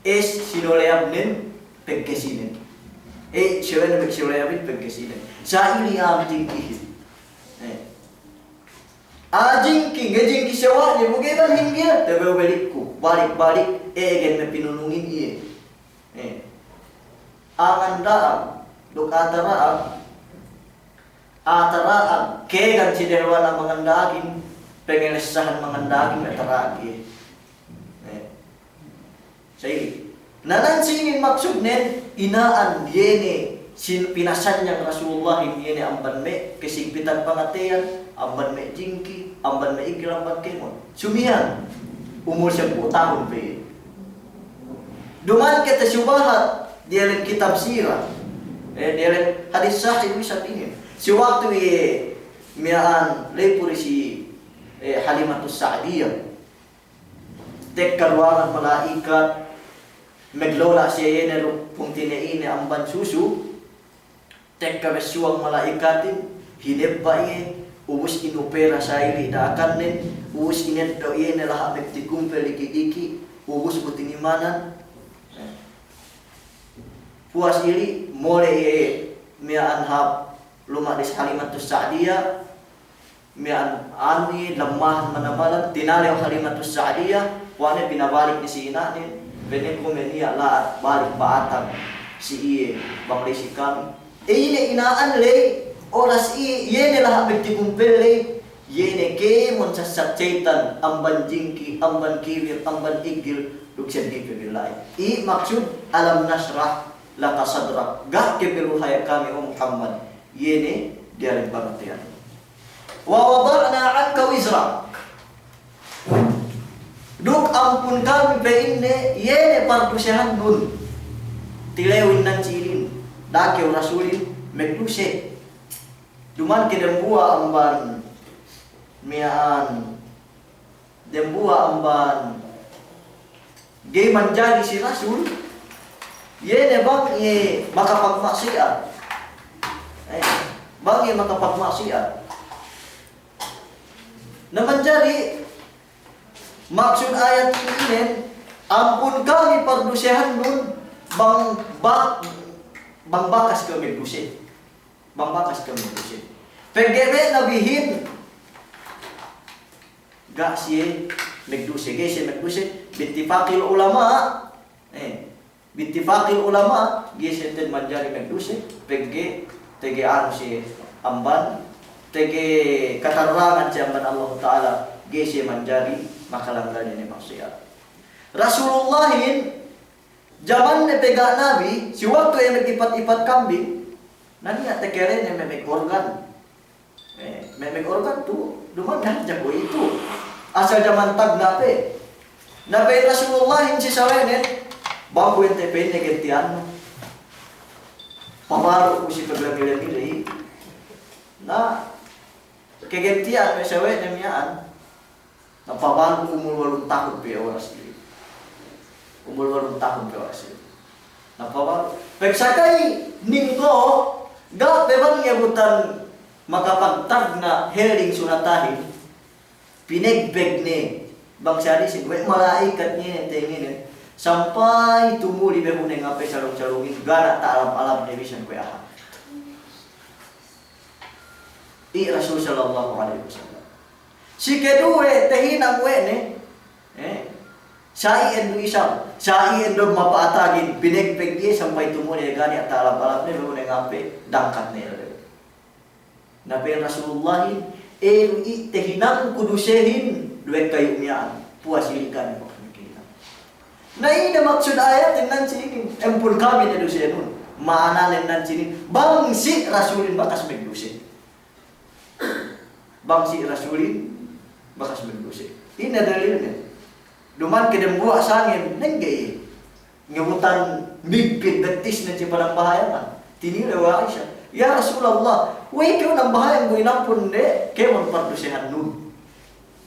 es sinuleyabnen peggesinen. Eh, siye ne me' suleyabin peggesinen. Sa' ili a'a jingkihin. Eh. A'a jingki, nge jingki sewa'ne, bu ga'i man hinggil, tebew belikku, balik-balik, eh, egen me' pinunungin iye. Eh. A'a nganda'ag, duk a'a tara'ag. A'a tara'ag, kēgan si dehelluhan a'a manganda'agin, pangalessahan manganda'agin, me' tara'ag iye. Eh. Sa' inin. Na nan si inin maksudnen, ina'an iye ne, sin pinasanyang Rasulullahin iye ne amban me' kasigpitan pangateyan, amban me' jingki, amban me' iggil, amban kēmon. Sumiyan, umul sampū' tahun pe. Duma'in kite subahat diyalem kitab sira, eh, diyalem hadis sahih isab inin. Si waktu iye miya'an ley puri si, eh, Halimatus Sa'diyah. Tekka duwangan mala'ikat, maglola' siye iye ne duk pungtina'ine amban susu. Tekka bessuwang mala'ikatin, hinebba' iye, ubus inupera sa'ili da'akannen, ubus ineddo' iye ne laha' magtikumpel diki'-diki', ubus bu tinimanan. Puwas ili, mole' iye miya'an hap luma' dis Halimatus Sa'diyah, miya'an anu iye, lemmahan manamalan, tinalew Halimatus Sa'diyah, kuwe' ne pinabalik ne si ina'nen, pa'inne kuwe' me' niya' la'at balik ba'atan si iye, bang ley si kami. Eh, ine ina'an ley, oras iye, iye ne laha' magtikumpel ley, iye ne kēmon sassat seyitan, amban jingki, amban kibir, amban iggil, duk seddili pe billahi. Iye maksud, alam nashrah laka sadrak, ga' ke peluhaya kami, o Muhammad, iye ne diyalem pangateyan. Wa wada'na anka wizrak. Duk ampun kami pa'inne, iye ne pardusehannun. Tilewin nan si inin, da'a kew Rasulin magduse. Duma'in ke dembuwa' amban miya'an, dembuwa' amban ga'i manjari si Rasul, iye ne bang iye makapagma'siyat. Eh, bang iye makapagma'siyat. Na manjari maksud ayat inin, ampun kami pardusehannun bang ba-, bang bakas kew magduse. Bang bakas kew magduse. Pegge' me' nabihin, ga' siye magduse, ga'i siye magduse, bittifaqil ulama, eh, bittifaqil ulama, ga'i siye te'ed manjari magduse, pegge' tege anu siye amban, tege katarangan siye amban Allahu Ta'ala, ga'i siye manjari makalanggal ine ma'siyat. Rasulullahin, jamanne pe ga' nabi, si waktu iye magipat-ipat kambing, na niya' tekelene me' magorgan. Eh, me', magorgan tu, duma'in hadja kuwe'itu. Asal jaman tagna' pe. Na pa'in Rasulullahin si sawenen, bang kuwe' ente pa'inne gantiyannu. Pabalu' ku si paglagi-lagi ley. Na, kagentiya'an me' sawe'ne miya'an. Na, pabalu' umul walum tahun pe oras iye. Umul walum tahun pe oras iye. Na, pabalu'. Pegsakay ninggo', ga' pe bang iye butan makapagtagna' heling sunatahin. Pinegbeg ne, bang si hadisin, we' mala'ikat ne, tengenen, sampay tumuli behu ne ngape salung-salungin, ga' ne ta'alab-alab ne bisan kuwe' aha. I' Rasul sallallahu alaihi wasallam. Si keduwe, tehinang we' ne, eh, sa'i endu' isab, sa'i endu' mapa'atagin, pinegbeg iye sampay tumuli, ga' ne ta'alab-alab ne behu ne ngape, dangkat ne. Na pa'in Rasulullahin, "Elu i' tehinangku dusehin, duwe kayu' miya'an, puwas ili' kami ko' kami kehinang." Na ine maksud ayatin nan si inin, empun kami ne dusehin nun. Ma'ananen nan si inin, bang si Rasulin bakas magduse. Bang si Rasulin bakas magduse. Ine dalilnen? Duma'in ke dembuwa' sangem, nengge iye. Ngebutan bigpit bettisnen si panambahayangan. Tinilew we' Aisha, "Ya Rasulallah, we' kew nambahayang bu inampun de', kēmon pardusehannun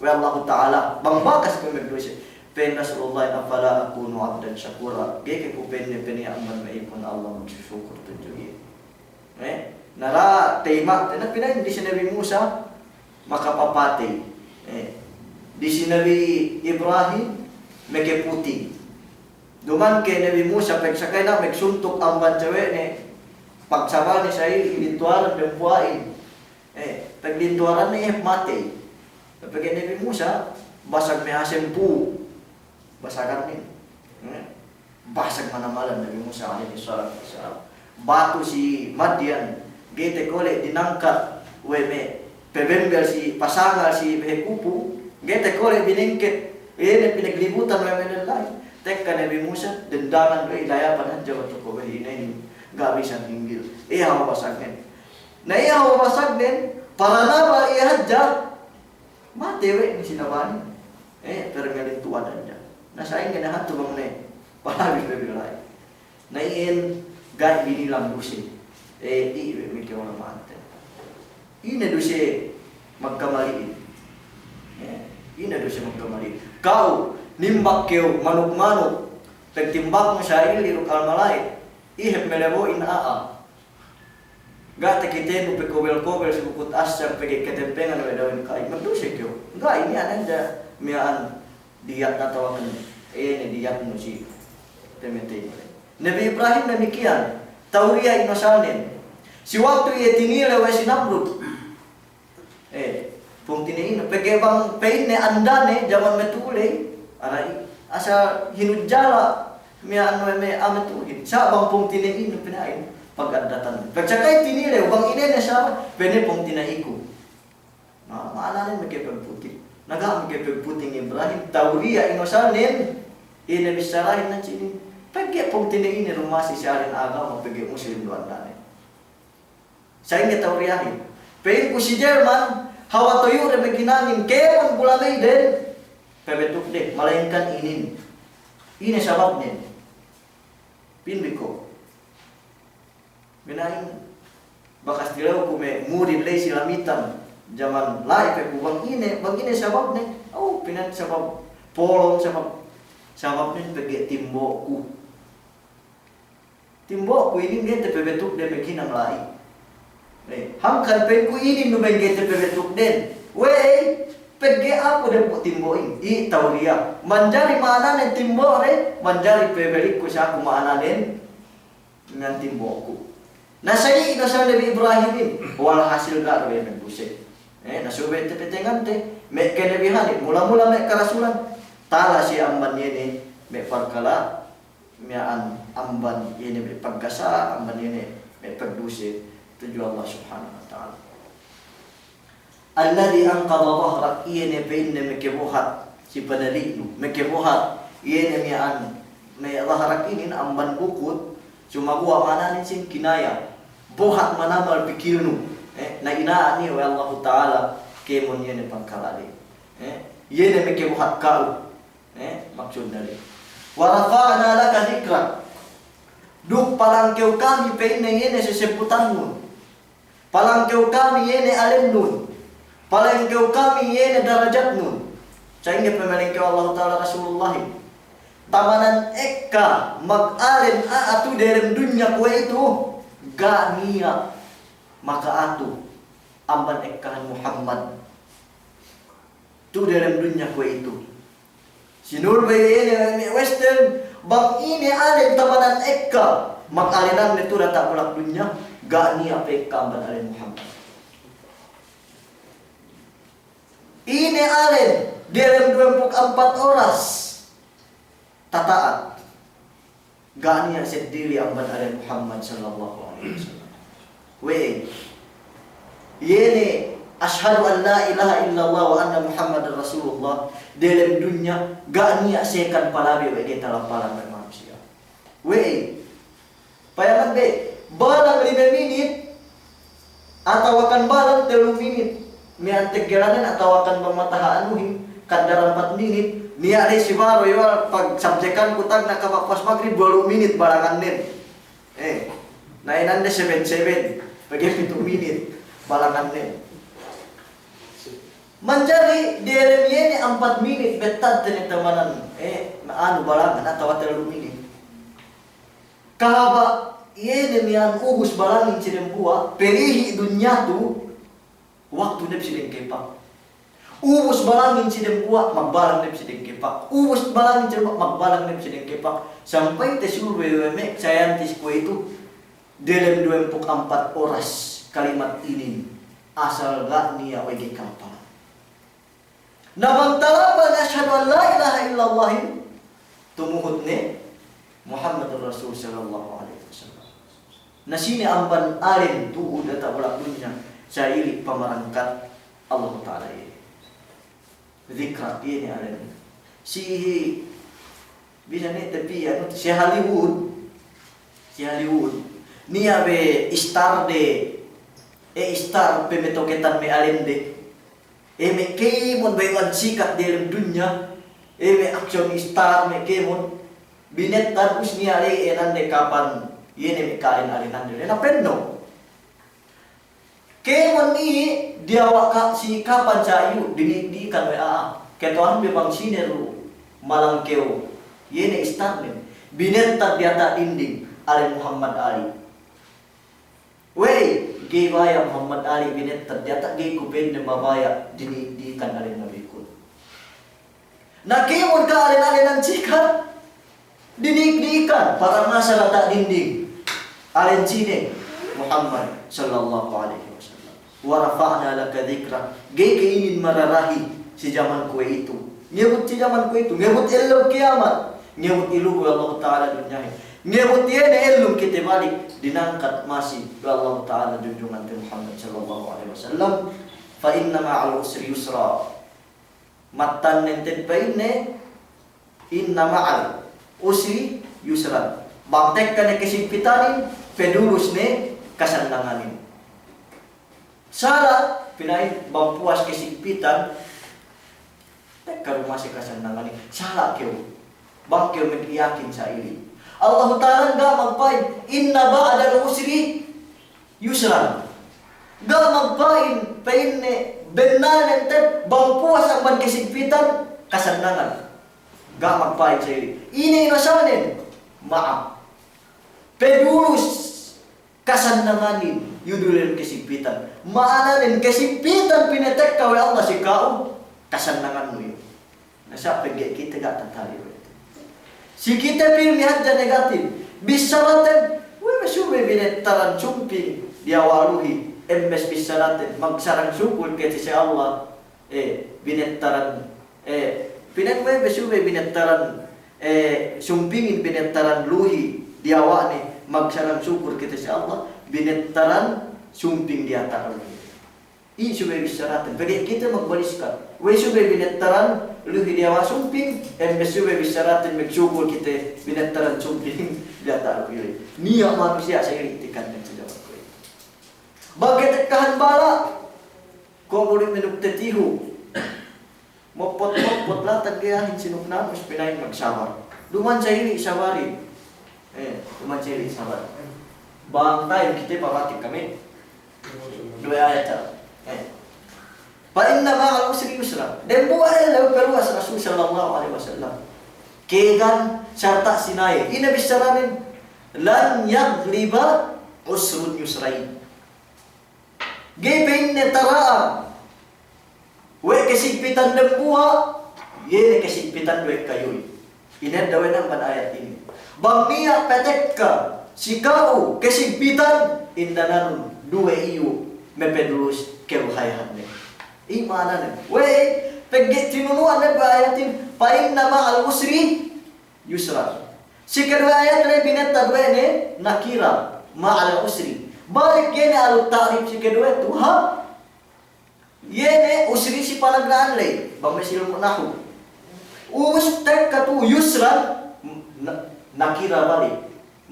we' Allahu Ta'ala, bang bakas kew magduse." Pa'in Rasulullah, "Afala akunu abdan shakura?" Ga'i ke ku pa'inne, pa'inne amban me' ipun Allah magsusukur tudju iye. Eh, nara teyma', tena pina'in di si Nabi Musa makapapatey. Eh, di si Nabi Ibrahim makeputing. Duma'in ke Nabi Musa, pegsakay na magsuntuk amban sawe'ne, pagsabalne sa'ili, lintuwaran dembuwa'in. Eh, paglintuwaranne iye matey. Pegge' Nabi Musa, basag me' a'a sampū'. Basaganin. Eh. Basag manamalan Nabi Musa alaihi salatu wassalam. Batu si Madyan, ga'i takole' dinangkat we' me' pebembel si pasangal si behe kupu, ga'i takole' binengket, iye ne pinaglibutan we' me' lellay. Tekka Nabi Musa, dendangan we' ilayapan hadja batu ko' behe inin, ga' bisan hinggil. Iye hawal basagnen. Na iye hawal basagnen, paranabal iye hadja, matey we' ne sinabanin. Eh, permelintuwan hadja. Na sa'ingge ne hatu bang ne, palabis pe bi la'i. Na iyan ga'i binilang duse. Eh, iye we' me' ka'ulama'ante. Ine duse magkamali'in? Eh, ine duse magkamali'in? Ka'u, nimbak kew manuk-manuk, pagtimbaknu sa'ili duk almala'ik, iye hep malebo'in a'a. Ga' takitenu pe kobel-kobel si bukut asang pegge' katempengan we' dawin ka'i. Magduse kew. Ga', inin hadja miya'an diyat atawa kan, eh, ne diyatnu si pamatey. Nabi Ibrahim damikkiyan, tawriya inosalnen. Si waktu iye tinilew we' si Namrud. Eh, pungtina'inu, pegge' bang pa'inne andane jaman matu'u ley, aray, asal hinujjala' miya'an we' me' a'a matu'uhin. Sa' bang pungtina'inu pina'in pagandatan. Pagsakay tinilew, bang ine ne sa', pa'inne pungtina'iku. Na, ma'ananen makapagputing. Na ga' makapagputing Ibrahim, tawriya inosalnen, ine bissarahin nan sinin. Pegge' pungtina'ine duma'in si sa'alin agama, pegge' muslim du andane. Sa'ingge tawriyahin? Pa'inku si Jerman, hawal tuyu'de maghinangin, kēmon gulamayden, pabetukde, malayingkan inin. Ine sababnen? Pa'in bi ko'. Pina'in, bakas tilewku me' murid ley si Lamitan, jaman la'i pe ku bang ine, bang ine sababne, aw, pina'in sabab polong, sabab, sababnen pegge' timbo'ku. Timbo'ku inin ga'i tapabetukde maghinang la'i. Eh, hangkan pa'inku inin du bang ga'i tapabetukden. We'ey, pegge' aku dembuwa' timbo'in. I' tawriya. Manjari ma'ananen timbo'de, manjari pabelikku si aku ma'ananen ngan timbo'ku. Na sa'i inosal Nabi Ibrahimin. Walhasil ga' du we' magduse. Eh, na subey tapatengante, me' kanabihanin, mula-mula me' karasulan. Tala siye amban iye ne, me' parkala', miya'an amban iye ne me' pagkasa, amban iye ne me' pagduse, tudju Allah Subhanahu wa Ta'ala. Alladhi anqadha dhahrak, iye ne pa'inne makabuhat si panali'nu, makabuhat, iye ne miya'an, me' dhahrak inin amban bukut, sumaguwa' ma'ananen sin kinaya, buhat manamal pikilnu, eh, na ina'an iye we' Allahu Ta'ala, kēmon iye ne pangkala'de. Eh, iye ne makabuhat ka'u. Eh, maksudne ley. Wa rafa'na laka dhikrak. Duk palangkew kami, pa'inne, iye ne sesebutannun. Palangkew kami iye ne alennun. Palangkew kami iye ne darajatnun. Sa'ingge pamalangkew Allahu Ta'ala Rasulullahin, tamanan ekka magalen a'a tu'u delem dunya kuwe'itu, ga' niya' maka'atu amban ekkahan Muhammad tu'u delem dunya kuwe'itu. Sinurvey iye ne me' Western, bang ine alen tamanan ekka, magalenan ne tu'u diyata' bulak dunya, ga' niya' pe ekka amban alen Muhammad. Ine alen, delem duwempū' ampat oras tata'at, ga' niya' seddili amban alen Muhammad sallallahu alaihi wasallam. We'ey? Iye ne, "Ashhadu an la ilaha illallah wa anna Muhammadan Rasulullah," delem dunya, ga' niya' sekan palabi we' ga'i talapalan we' manusiya'. We'ey? Payaman be, balang lime minit, atawakan balang tellu minit, miya'an teggelanen atawakan bang mataha' anuhin, kadar ampat minit, niya' de si baro iwal pagsabjekanku tagna' kaba' puwas magrib, walu' minit balangannen. Eh, na inande seben-seben, pegge' pitu' minit balangannen. Manjari delem iye ne ampat minit bettadte ne tamanan, eh, anu balangan atawa tellu minit. Kahaba' iye ne miya'an ubus balangin si dembuwa', pelihi' dunya tu, waktu ne bi si dengkepak. Ubus balangin si dembuwa', magbalang ne bi si dengkepak. Ubus balangin si dembuwa', magbalang ne bi si dengkepak. Sampay tesurvey we' me' sayantis kuwe'itu, delem duwempū' ampat oras kalimat inin, asal ga' niya' we' ga'i kalapalan. Na bang talapal ne ashhadu an la ilaha illallahin, tumuhut ne Muhammadur Rasul sallallahu alaihi wasallam. Na sine amban alen tu'u diyata' bulak dunya, sa'ili' pamarangkat Allahu Ta'ala iye. Zikra iye ne alen. Si Bisan ne tapi anu, si Hollywood. Si Hollywood. Niya' be star de, eh, star pe me' toketan me' alen de. Eh, me' kēmon bayu'an sikat delem dunya. Eh, me' action star me' kēmon. Binettad us niya' ley enande kapan, iye ne me' ka'alen-alenan de. Na penno'. Kēmon iye diyawa' ka si kapan sa iyu', dini'ik-di'ikan we' a'a. Kata'uhanbi bang sine du malangkew, iye ne istarnen. Binettad diyata' dinding, alen Muhammad Ali. We'ey, ga'i baya' Muhammad Ali binettad diyata', ga'i ku pa'inne mabaya' dini'ik-di'ikan alen Nabikun. Na kēmon ka'alen-alenan sikat, dini'ik-di'ikan, para masa diyata' dinding. Alen sine? Muhammad sallallahu alaihi wasallam. Wa rafa'na laka dhikrak. Ga'i ke inin mararahi si jaman kuwe'itu. Ngabut si jaman kuwe'itu. Ngabut ellew kiyamat. Ngabut ilugu we' Allahu Ta'ala dunyahin. Ngabut iye ne ellum kite balik. Dinangkat masi we' Allahu Ta'ala junjungante Muhammad sallallahu alaihi wasallam. Fa inna ma'al usri yusra. Mattan ne te'ed pa'inne, inna ma'al usri yusran. Bang tekka ne kasigpitanin, pedulus ne kasannanganin. Sala', pina'in bang puwas kasigpitan, tekka du masi kasannanganin. Sala' kew. Bang kew magyakin sa'ili'. Allahu Ta'ala ga' magpa'in, inna ba'dal usri yusran. Ga' magpa'in, pa'inne, bennalnen te'ed, bang puwas amban kasigpitan, kasannangan. Ga' magpa'in sa'ili'. Ine inasanen? Ma'ap. Pedulus kasannanganin, iyu du ley kasigpitan. Ma'ananen, kasigpitan pinatekka we' Allah si ka'u, kasannangannu iyu. Na sa' pegge' kite ga' tatali' we' itu. Si kite pī me' hadja negatif. Bissaraten, we' me' subey binettaran sumping diyawa' luhi, embes bissaraten, magsarang sukul kite si Allah, eh, binettaran, eh, pina'in we' me' subey binettaran, eh, sumpingin binettaran luhi diyawa'ne, magsarang sukul kite si Allah, binettaran sumping diyata' luhi. Iye subey bissaraten, pegge' kite magbaliskal. We' subey binettaran luhi diyawa' sumping, embes subey bissaraten magsukul kite binettaran sumping diyata' luhi. Niya' manusiya' sa'ili' tikan ne si jaman kuwe'. Bang ketekkahan bala', kuwe' buli' minuk tetihu. Mopot-mopot latag ga'i ahin sinuknanus, pina'in magsabar. Duma'in sa'ili' sabarin. Eh, duma'in sili' sabar. Bang tayu kite pabatik kami. Duwe ayat sa. Eh. Fa inna ma'al usri yusra. Dembuwa' ellew peluwas Rasul sallallahu alaihi wasallam. Kēgan sarta' sinaye. Ine bissaranen? Lan yaghliba usrun yusrayn. Ga'i pa'inne tara'an we' kasigpitan dembuwa', iye ne kasigpitan duwe kayu. Ine da'a we' ne amban ayat inin. Bang niya' patekka si ka'u kasigpitan, indananun duwe iyu' mapedulus kaluhayahanne. Iye ma'ananen. We' pegge' tinunu'an ne be ayatin, fa inna ma'al usri yusra. Si keduwe ayat le binettad we' ne nakira, ma'al usri. Balik iye ne alu ta'rif si keduwe tu ha. Iye ne usri si panagna'an le, bang me' si ilmu' nahu. Ubus tekka tu yusran, na-, nakira balik.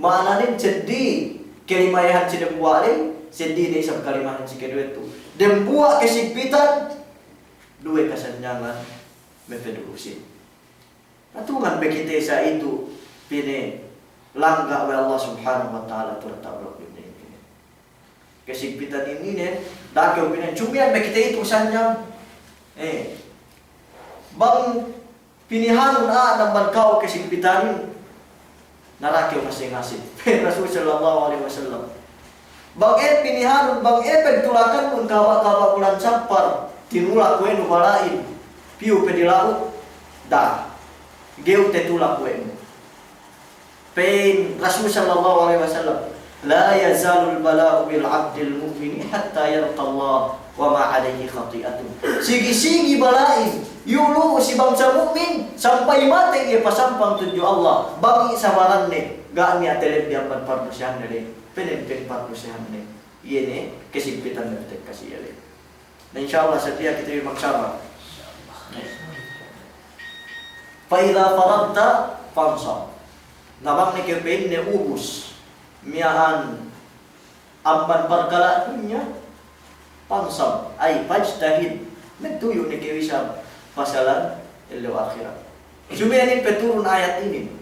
Ma'ananen seddili kalimayahan si dembuwa' le, seddili ne isab kalimayahan si keduwe tu. Dembuwa' kasigpitan, duwe kasanyangan mapedulusin. Patungan pe kite sa itu pinalangga' we' Allah Subhanahu wa Ta'ala tu diyata' blok dunya inin. Kasigpitan inin, da'a kew pina-, cumiyan pe kite itu sanyang. Eh. Bang pinihanun a'a amban ka'u kasigpitanin, narakew masing-masing. Pa'in Rasul sallallahu alaihi wasallam. Bang e pinihanun, bang e pagtulakannun kahaba'-kahaba' bulan Sappar, tinulak we' nu bala'in, piyu pe di la'ut, da'a. Ga'i tatulak we' nu. Pa'in Rasul sallallahu alaihi wasallam, la yazalul bala'u bil abdil mu'mini hatta yalqallaha wa ma alaihi khati'atun. Sigi-sigi bala'in, iyu' lu'u si bangsa mu'min, sampay matey iye pasampang tudju Allah, bang i' sabaranne, ga' niya' talebbi amban pardusehanne le, pa'in, pa'in pardusehanne. Iye ne, kasigpitan ne tekka si iye le. Na, insya Allah, sadiya kite bi magsabar. Fa idza faragta fansab. Na bang ne kew pa'inne ubus miya'an amban parkala' dunya, fansab, ay fajtahid, magtuyu' ne kew isab pasalan ellew ahirat. Sumiyan inin paturun ayat inin.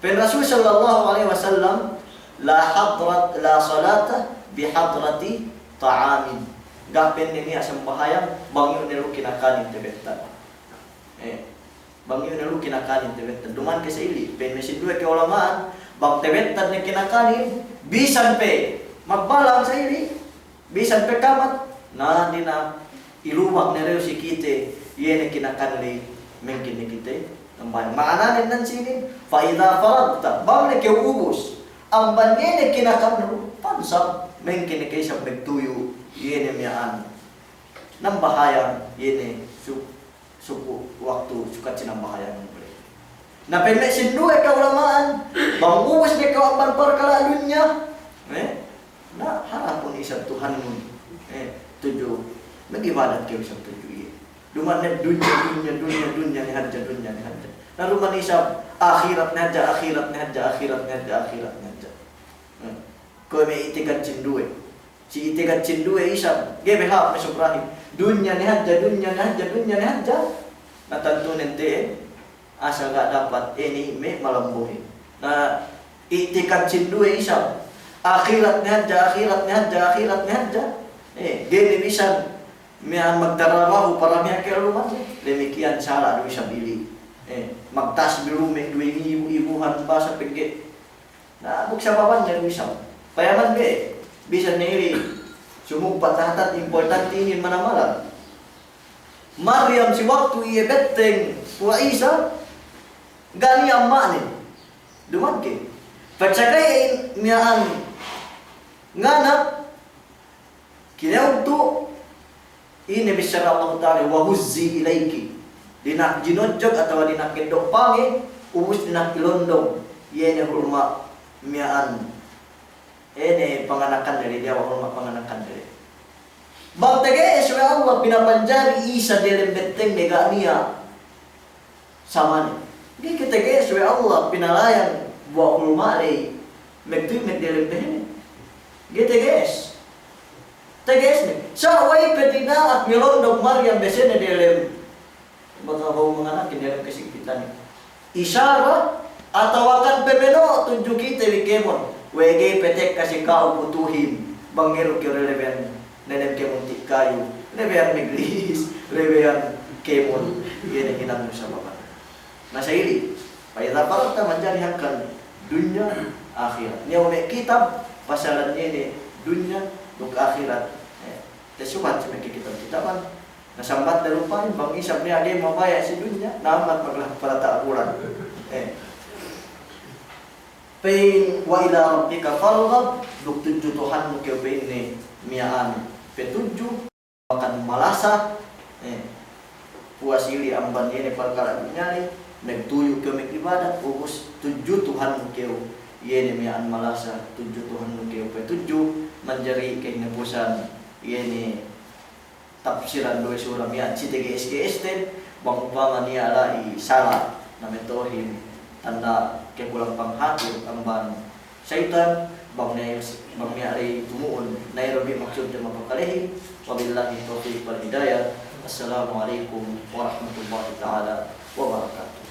Pa'in Rasul sallallahu alaihi wasallam, la hadrat, la salata bihadrati ta'amin. Ga' pa'inne niya' sambahayang bang iyu' ne lu kinakanin tabettad. Eh, bang iyu' ne lu kinakanin tabettad. Duma'in ke sa ili', pa'in me' sinduwe ka'ulama'an, bang tabettad ne kinakanin, bisan pe magbalang sa ili'. Bisan pe kamat, na, di na ilubak ne du si kite, iye ne kinakan le, mengkin ne kite nambahayang. Ma'ananen nan sinin, fa idza faragta, bang ne kew ubus amban iye ne kinakan lu, fansab, mengkin ne kew isab magtuyu', iye ne miya'an nambahayang, iye ne su- suku waktu sukat sinambahayang. Na pa'in me' sinduwe ka'ulama'an, bang ubus ne kew amban parkala' dunya, eh, na harapun isab Tuhannun, eh, tudju, magibadat kew isab tudju iye. Duma'in ne dunya, dunya, dunya, dunya ne hadja, dunya ne hadja. Na duma'in isab ahirat ne hadja, ahirat ne hadja, ahirat ne hadja, ahirat ne hadja. Eh. Kuwe' me' itikad sinduwe. Si itikad sinduwe isab, ga'i be hāp me' subrahin. Dunya ne hadja, dunya ne hadja, dunya ne hadja. Na tantu ne te'ed, asal ga' dapat inin me' malambuhin. Na itikad sinduwe isab, ahirat ne hadja, ahirat ne hadja, ahirat ne hadja. Eh, ga'i ne bisan miya'an magtarabahu para miya'an ke luman. Damikkiyan sala' du isab ili'. Eh, magtasbih du me' duwe ngibu-ngibuhan basa pegge' Na, buksa babanne du isab. Payaman be, bisan ne ili', sumugpat tahatat importante inin manamalan. Maryam si waktu iye betteng puwas Isa, ga' niya' amma'ne. Duma'in ke. Patsakay miya'an nganak, Kine waktu ine bissara Allahu Ta'ala, "Wa huzzi ilayki." Dina'ak jinojjog atawa dina'ak ngeddo' pange, ubus dina'ak ilondong. Iye ne hulma' miya'an. Ine panganakan dede, diyawa' hulma' panganakan dede. Bang tege'es we' Allah pinapanjari Isa diyalem bettengne ga' niya' samane. Ga'i ke tege'es we' Allah pinalayang buwa' hulma' ley, magtuy magdiyalem behene. Ga'i tege'es. Tege'es ne. Sa' we'ey pe dina'ak ngelondong Maryam besene diyalem, bang a'a behu manganakin diyalem kasigpitanin. Isara, Atawakan pe meno' tudju kite bi kēmon, we' ga'i pe tekka si ka'u butuhin, bang ngelu kew lebeyan, nenem kēmon ti' kayu, lebeyan maglihis, lebeyan kēmon, iye ne hinangnu sababan. Na sa ili, fa idza faragta, manjari hangkan dunya ahirat. Niya' me' kitab pasalan iye ne dunya duk ahirat. Eh, te subat si me' kitab-kitaban. Na sambat de lupahin bang isab niya' ga'i mabaya' si dunya, na ambat maglahat para ta'abulan. Eh. Pa'in, wa ila rabbika farghab, duk tudju Tuhannu kew pa'inne miya'an pe tudju, akan malasa, eh, puwas ili amban iye ne parkala' dunya ley, magtuyu' kew magibadat, ubus tudju Tuhannu kew, iye ne miya'an malasa, tudju Tuhannu kew pe tudju, manjari kahinapusan, iye ne tapsiran duwe sura miya'an si tege'es-ge'es ten, bang upama niya' la'i sala', na meto'ohin tanda' kekulang panghati amban seyitan, bang niya', bang niya' la'i tumu'un, na iye du bi maksudte mapakalehin. Wabillahi tawfiq wal hidayah. Assalamu alaikum warahmatullahi ta'ala wabarakatuh.